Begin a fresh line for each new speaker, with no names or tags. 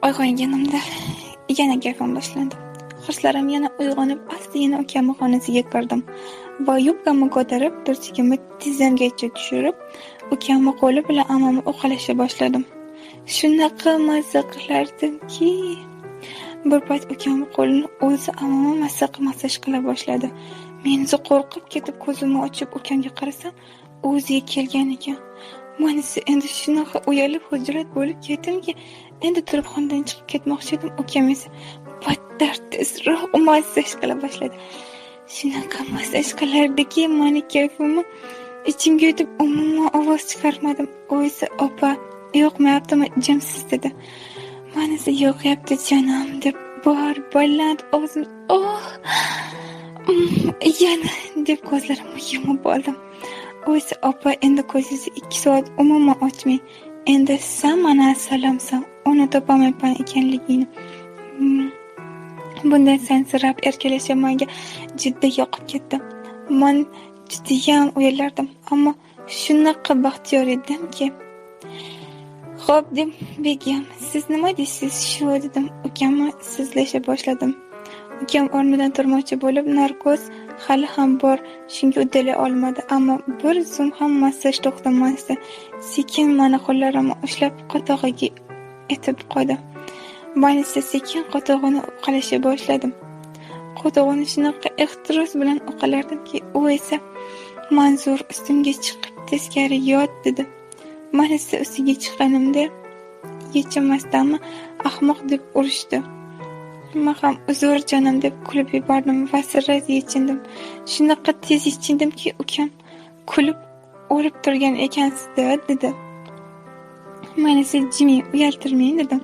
Uyg'onganimda yana kayfim boshlandi. Hirslarim yana uyg'onib, astagina ukamni xonasiga kirdim va yubkamni ko'tarib, tursigimni tizzamgacha tushirib, ukamni qo'li bilan ammamni uqalashga boshladim. Shunaqa mazza qilardimki, bir payt ukamni qo'lini o'zi ammamga mazza massaj qila boshladi. Men esa qo'rqib ketib ko'zimni ochib ukamga qarasam, o'ziga kelgan ekan. Man esa endi shunaqa uyalib xijolat bo'lib ketdimki, endi turib xonadan chiqib ketmoqchi edim, ukam esa battar tezroq massaj qila boshladi. Shunaqa massaj qilardiki, mani kayfimni ichimga yutib umuman ovoz chiqarmadim. U esa opa, yoqmayaptimi jimsiz dedi. Man esa yoqyapti jonim deb bor baland ovozim oh yana deb ko'zlarimni yumib oldim. U esa opa endi ko'zingizni 2 soat umuman ochmang. Endi san mana salomsan, uni topolmayman ekanligingni. Bunday sansirab erkalashi menga jiddiy yoqib ketdi. Man jiddiyam uyalardim, ammo shunaqa baxtiyor edimki. Xo'p, deb begim, siz nima deysiz shu dedim. Ukamni sizlasha boshladim. Ukam o'rnidan turmoqchi bo'lib, narkoz hali ham bor, shunga uddalay olmadi, ammo bir zum ham massaj to'xtamasdi. Sekin mani qo'llarimni ushlab qotog'iga etib qo'ydi. Man esa sekin qotog'ini uqalashga boshladim. Qotog'ini shunaqa ehtiros bilan uqalardimki, u esa Manzur ustimga chiqib teskari yot dedi. Man esa ustiga chiqqanimda yechinmasdanmi ahmoq deb urishdi. Men ham uzr jonim deb kulib yubordim va sirra yechindim. Shunaqa tez yechindimki, ukam kulib o'lib turgan ekansiz-da dedi. Man esa jiming, uyaltirmang dedim.